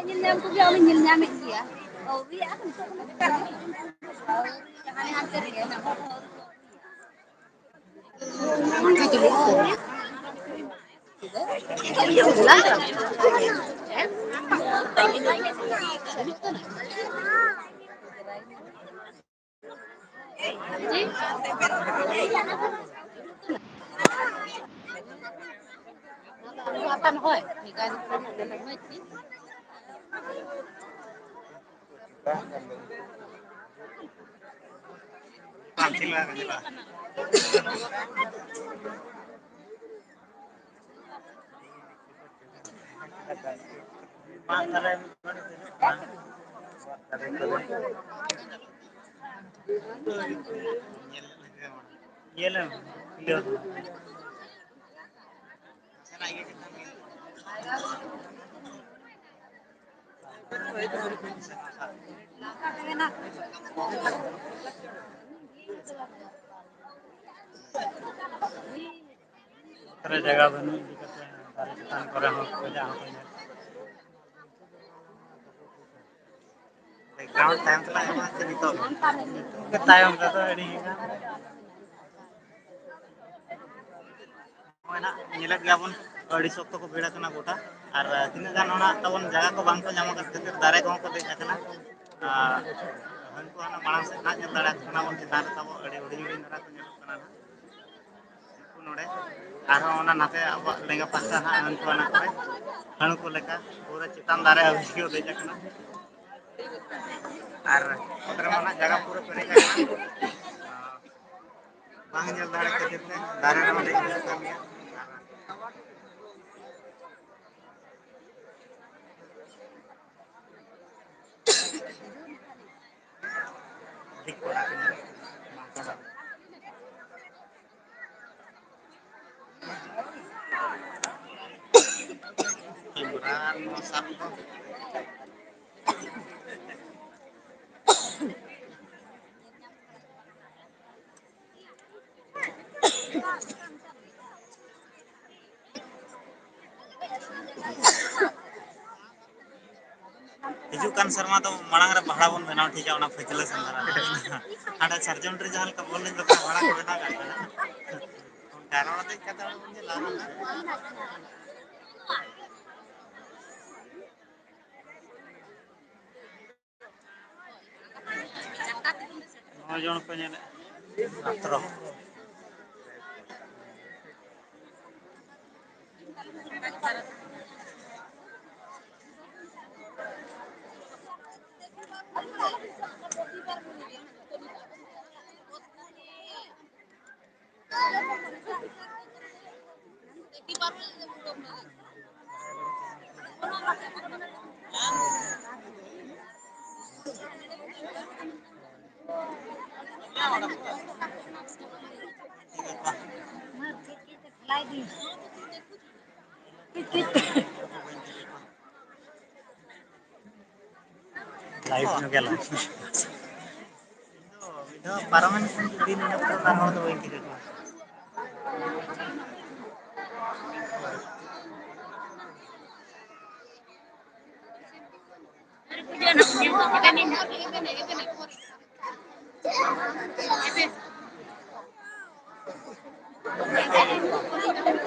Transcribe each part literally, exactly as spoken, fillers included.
ᱧᱮᱞ ᱧᱟᱢ ᱠᱚᱜᱮᱭᱟ, ᱩᱱᱤ ᱧᱮᱞ ᱧᱟᱢᱮᱫ ᱜᱮᱭᱟ᱾ ᱟᱹᱣᱨᱤᱭᱟᱜᱼᱟ, ᱱᱤᱛᱚᱜ ᱫᱚ ᱵᱮᱠᱟᱨ ᱜᱮ᱾ ᱦᱟᱱᱮ ᱦᱟᱱᱛᱮ ᱨᱮᱜᱮ, ᱚᱱᱟ ᱦᱚᱲ ᱦᱚᱸ ᱟᱹᱣᱨᱤ ᱠᱚ ᱟᱹᱜᱩᱭᱟ᱾ ᱨᱮ ᱡᱟᱭᱜᱟ ᱵᱟᱹᱱᱩᱜ ᱤᱫᱤ ᱠᱟᱛᱮ ᱫᱟᱨᱮ ᱪᱮᱛᱟᱱ ᱠᱚᱨᱮ ᱦᱚᱸ ᱠᱷᱚᱡᱟᱜ ᱦᱚᱸᱠᱚ ᱧᱮᱞ᱾ ᱵᱮᱠᱜᱨᱟᱣᱩᱱᱰ ᱛᱟᱭᱚᱢ ᱛᱮᱞᱟᱝ ᱮᱢᱟ ᱥᱮ ᱱᱤᱛᱚᱜ? ᱛᱟᱭᱚᱢ ᱨᱮᱫᱚ ᱟᱹᱰᱤ ᱱᱚᱜᱼᱚᱭ ᱱᱟᱜ ᱧᱮᱞᱮᱫ ᱜᱮᱭᱟᱵᱚᱱ, ᱟᱹᱰᱤ ᱥᱚᱠᱛᱚ ᱠᱚ ᱵᱷᱤᱲ ᱟᱠᱟᱱᱟ ᱜᱚᱴᱟ᱾ ᱟᱨ ᱛᱤᱱᱟᱹᱜ ᱜᱟᱱ ᱚᱱᱟ ᱛᱟᱵᱚᱱ ᱡᱟᱭᱜᱟ ᱠᱚ ᱵᱟᱝ ᱠᱚ ᱧᱟᱢ ᱟᱠᱟᱫ ᱠᱷᱟᱹᱛᱤᱨ ᱫᱟᱨᱮ ᱠᱚᱦᱚᱸ ᱠᱚ ᱫᱮᱡ ᱟᱠᱟᱱᱟ᱾ ᱟᱨ ᱦᱟᱹᱱᱠᱩ ᱦᱟᱱᱟ ᱢᱟᱲᱟᱝ ᱥᱮᱫ ᱱᱟᱜ ᱧᱮᱞ ᱫᱟᱲᱮᱭᱟᱜ ᱠᱟᱱᱟ ᱵᱚᱱ, ᱪᱮᱛᱟᱱ ᱨᱮ ᱛᱟᱵᱚ ᱟᱹᱰᱤ ᱦᱩᱰᱤᱧ ᱦᱩᱰᱤᱧ ᱫᱷᱟᱨᱟ ᱠᱚ ᱧᱮᱞᱚᱜ ᱠᱟᱱᱟ ᱱᱟᱜ᱾ ᱩᱱᱠᱩ ᱱᱚᱰᱮ ᱟᱨᱦᱚᱸ ᱚᱱᱟ ᱱᱟᱛᱮ ᱟᱵᱚᱣᱟᱜ ᱞᱮᱸᱜᱟ ᱯᱟᱦᱴᱟ ᱱᱟᱜ ᱦᱟᱹᱱᱠᱩ ᱚᱱᱟ ᱠᱚᱨᱮ ᱦᱟᱹᱬᱩ ᱠᱚ ᱞᱮᱠᱟ ᱯᱩᱨᱟᱹ ᱪᱮᱛᱟᱱ ᱫᱟᱨᱮ ᱦᱟᱹᱵᱤᱡ ᱠᱚ ᱫᱮᱡ ᱟᱠᱟᱱᱟ᱾ ᱟᱨ ᱚᱛ ᱨᱮᱢᱟ ᱱᱟᱜ ᱡᱟᱭᱜᱟ ᱯᱩᱨᱟᱹ ᱯᱮᱨᱮᱡ ᱟᱠᱟᱱᱟ᱾ ᱵᱟᱝ ᱧᱮᱞ ᱫᱟᱲᱮ ᱠᱷᱟᱹᱛᱤᱨ ᱛᱮ ᱫᱟᱨᱮ ᱨᱮᱦᱚᱸ ᱫᱮᱡ ᱦᱩᱭᱩᱜ ᱠᱟᱱ ᱜᱮᱭᱟ᱾ ᱟᱹᱰᱤ ᱠᱚᱲᱟ ᱠᱚ ᱧᱮᱞᱚᱜ ᱠᱟᱱᱟ᱾ ᱱᱚᱣᱟ ᱥᱟᱨ ᱠᱚ᱾ ᱦᱤᱡᱩᱜ ᱠᱟᱱ ᱥᱮᱨᱢᱟ ᱫᱚ ᱢᱟᱲᱟᱝ ᱨᱮ ᱵᱟᱦᱲᱟ ᱵᱚᱱ ᱵᱮᱱᱟᱣ ᱴᱷᱤᱠᱟ ᱚᱱᱟ ᱯᱷᱟᱹᱪᱞᱟᱹ ᱥᱮᱸᱫᱽᱨᱟ᱾ ᱦᱟᱸᱰᱮ ᱥᱟᱨᱡᱚᱢ ᱰᱤᱨ ᱡᱟᱦᱟᱸ ᱞᱮᱠᱟ ᱵᱚᱞ ᱮᱱᱮᱡ ᱫᱚ ᱵᱟᱦᱲᱟ ᱠᱚ ᱵᱮᱱᱟᱣ ᱠᱟᱜ ᱠᱟᱱᱟ᱾ ᱰᱟᱭᱨᱟ ᱫᱮᱡ ᱠᱟᱛᱮ ᱚᱸᱰᱮ ᱵᱚᱱ ᱧᱮᱞᱟ᱾ ᱱᱚ ᱡᱚᱱ ᱠᱚ ᱧᱮᱞᱮᱫ ᱢᱟᱛᱨᱚ᱾ ᱞᱟᱭᱤᱵᱷ ᱧᱚᱜ ᱜᱮ ᱞᱟᱭᱤᱵᱷ᱾ ᱤᱧ ᱫᱚ ᱢᱤᱫ ᱫᱷᱟᱣ ᱯᱟᱨᱚᱢᱮᱱ ᱠᱷᱟᱱ ᱫᱤᱱ ᱤᱱᱟᱹ ᱯᱚᱨᱮ ᱚᱱᱟ ᱦᱚᱲ ᱫᱚ ᱵᱟᱹᱧ ᱴᱷᱤᱠᱟᱹ ᱠᱚᱣᱟ᱾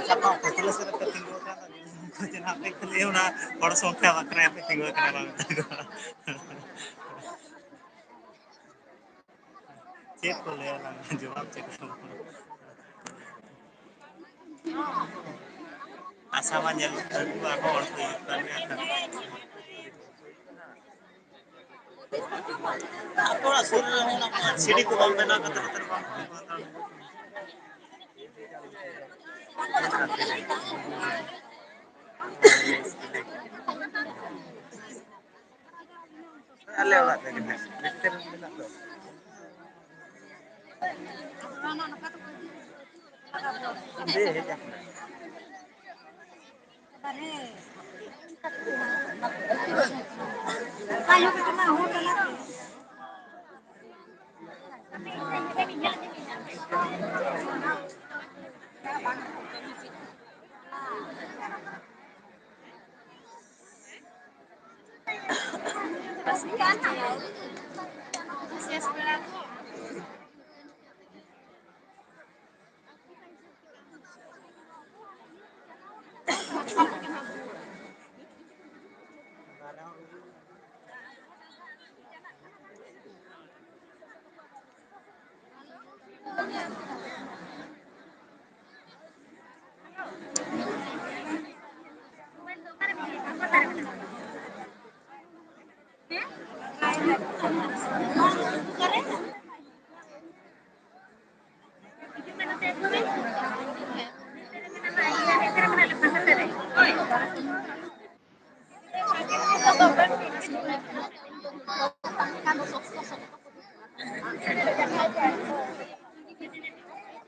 ᱥᱟᱯᱲᱟᱣ ᱯᱷᱮᱥᱤᱞᱤᱴᱤ ᱨᱮᱯᱮ ᱛᱤᱸᱜᱩ ᱟᱠᱟᱱ ᱫᱚ, ᱧᱮᱞ ᱧᱟᱢ ᱠᱟᱱᱟ ᱡᱮ ᱱᱟᱦᱟᱜ ᱯᱮ ᱠᱷᱟᱹᱞᱤ ᱚᱱᱟ ᱦᱚᱲ ᱥᱚᱝᱠᱷᱟ ᱵᱟᱠᱷᱨᱟ ᱯᱮ ᱛᱤᱸᱜᱩ ᱟᱠᱟᱱᱟ, ᱵᱟᱝ ᱢᱮᱛᱟ ᱠᱚᱣᱟ᱾ ᱪᱮᱫ ᱠᱚ ᱞᱟᱹᱭᱟ ᱞᱟᱝ ᱡᱚᱵᱟᱵ ᱪᱮᱫ ᱠᱚ? ᱟᱥᱟ ᱢᱟ ᱧᱮᱞ ᱟᱹᱜᱩ ᱟᱨᱦᱚᱸ ᱦᱚᱲ ᱠᱚ ᱦᱤᱡᱩᱜ ᱠᱟᱱ ᱜᱮᱭᱟ᱾ ᱟᱠᱚ ᱚᱲᱟᱜ ᱥᱩᱨ ᱨᱮ ᱚᱱᱟ ᱠᱚ ᱥᱤᱲᱤ ᱠᱚ ᱵᱟᱝ ᱵᱮᱱᱟᱣ ᱠᱟᱛᱮ ᱱᱚᱛᱮ ᱨᱮ ᱵᱟᱝ ᱠᱚ ᱵᱮᱱᱟᱣ ᱫᱟᱲᱮᱭᱟᱜ᱾ ᱟᱞᱮ ᱚᱲᱟᱜ ᱨᱮᱜᱮ ᱢᱮᱱᱟᱜ, ᱢᱤᱫᱴᱮᱱ ᱢᱮᱱᱟᱜ ᱫᱚ᱾ ᱦᱮᱡ ᱟᱠᱟᱱᱟ᱾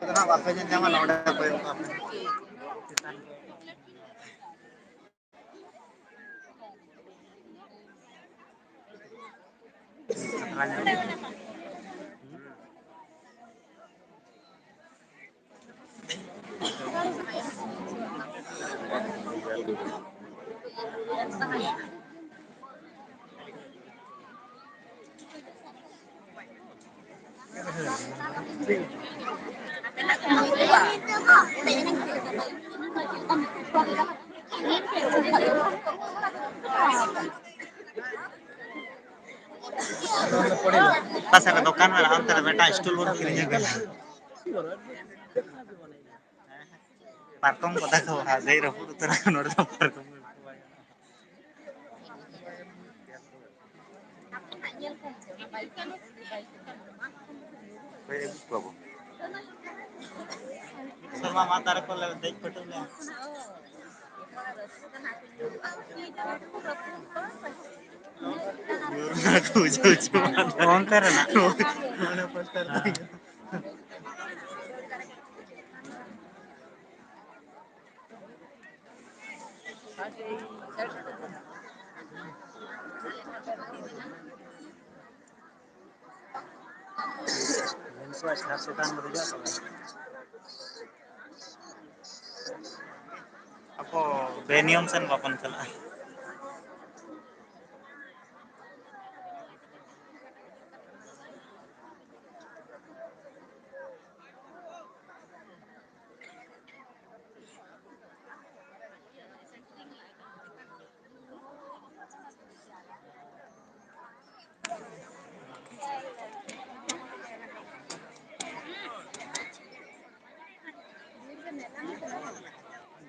ᱟᱫᱚ ᱱᱟᱜ ᱵᱟᱯᱮ ᱧᱮᱞ ᱧᱟᱢᱟ, ᱱᱚᱰᱮ ᱠᱚᱭᱚᱜ ᱠᱟᱜ ᱯᱮ᱾ ᱚᱠᱟ ᱥᱮᱫ ᱨᱮ ᱫᱚᱠᱟᱱ ᱢᱮᱱᱟᱜᱼᱟ, ᱚᱱᱛᱮ ᱨᱮ ᱢᱤᱫᱴᱟᱝ ᱥᱴᱩᱞ ᱵᱚᱱ ᱠᱤᱨᱤᱧ ᱟᱹᱜᱩᱭᱟ᱾ ᱯᱟᱨᱠᱚᱢ ᱠᱚ ᱫᱟᱠᱟ ᱫᱮᱡ ᱨᱟᱹᱯᱩᱫ ᱩᱛᱟᱹᱨ ᱟᱠᱟᱱᱟ ᱱᱚᱰᱮ ᱫᱚ ᱯᱟᱨᱠᱚᱢ᱾ ᱦᱳᱭ, ᱟᱹᱜᱩ ᱠᱚᱣᱟ ᱵᱚᱱ᱾ ᱥᱮᱨᱢᱟ ᱢᱟ ᱫᱟᱨᱮ ᱠᱚ ᱞᱮ ᱫᱮᱡ ᱯᱟᱹᱴᱤ ᱞᱮ᱾ ᱚᱱᱛᱮ ᱨᱮᱱᱟᱜ᱾ ᱚᱱᱟ ᱯᱳᱥᱴᱟᱨ ᱨᱮ᱾ ᱢᱮᱱ ᱠᱚ ᱟᱪᱪᱷᱟ ᱪᱮᱛᱟᱱ ᱨᱮ ᱫᱮᱡᱚᱜ ᱛᱚᱵᱮ᱾ ᱟᱵᱚ ᱵᱮᱱᱤᱭᱚᱢ ᱥᱮᱱ ᱵᱟᱵᱚᱱ ᱪᱟᱞᱟᱜᱼᱟ᱾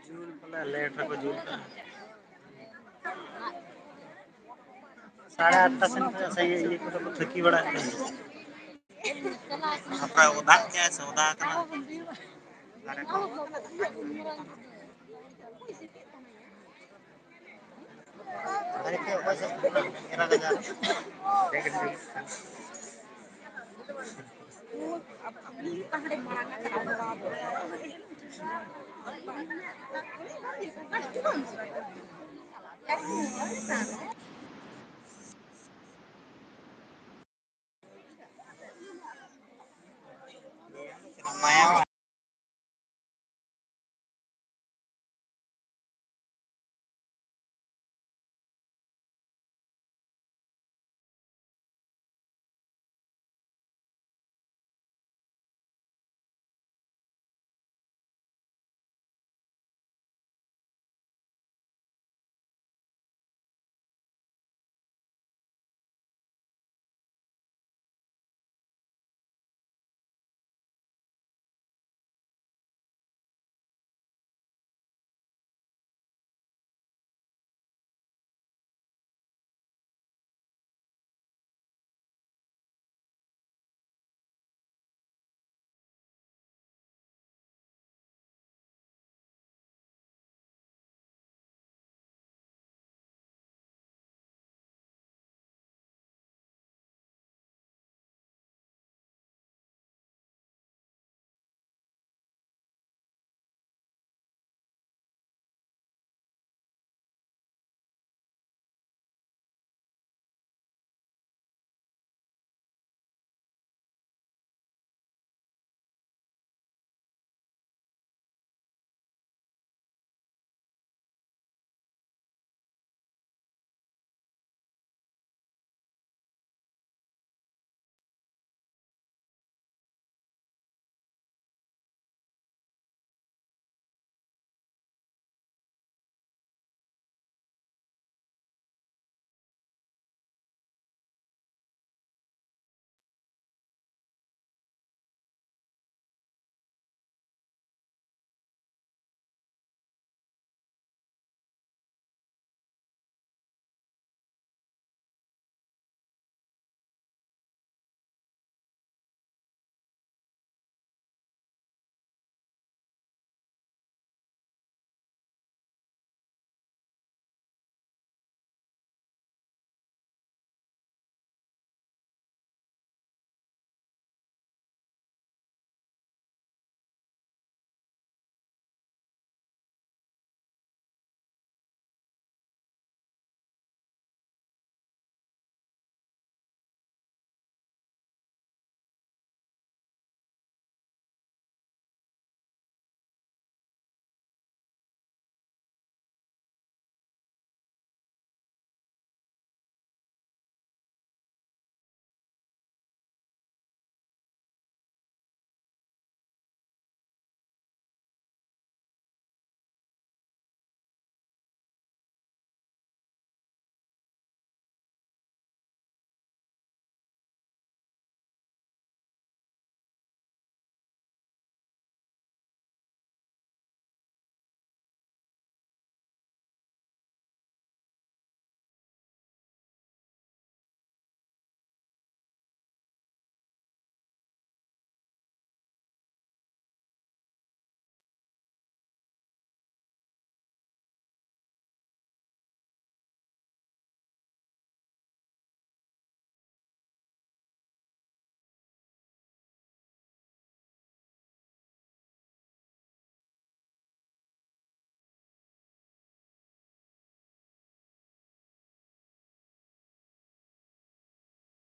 ᱡᱩᱞ ᱯᱟᱞᱮ ᱞᱮᱴ ᱨᱮᱠᱚ ᱡᱩᱞ ᱠᱟᱜᱼᱟ᱾ ᱥᱟᱲᱮ ᱟᱴᱴᱟ ᱥᱮᱱ ᱠᱷᱚᱱ ᱥᱮ ᱤᱭᱟᱹ ᱠᱚᱫᱚ ᱠᱚ ᱴᱷᱟᱹᱠᱤ ᱵᱟᱲᱟᱭᱮᱫ ᱠᱟᱱᱟ᱾ ᱦᱟᱯᱨᱟ ᱚᱫᱟ ᱠᱮᱜᱼᱟᱭ ᱥᱮ ᱚᱫᱟ ᱠᱟᱱᱟ? ᱫᱟᱨᱮ ᱠᱚ᱾ ᱫᱟᱨᱮ ᱠᱚ ᱚᱠᱚᱭ ᱥᱮᱫ ᱠᱷᱚᱱᱟᱜ ᱮᱨᱟ ᱜᱟᱡᱟᱲ? ᱢᱟᱭᱟ᱾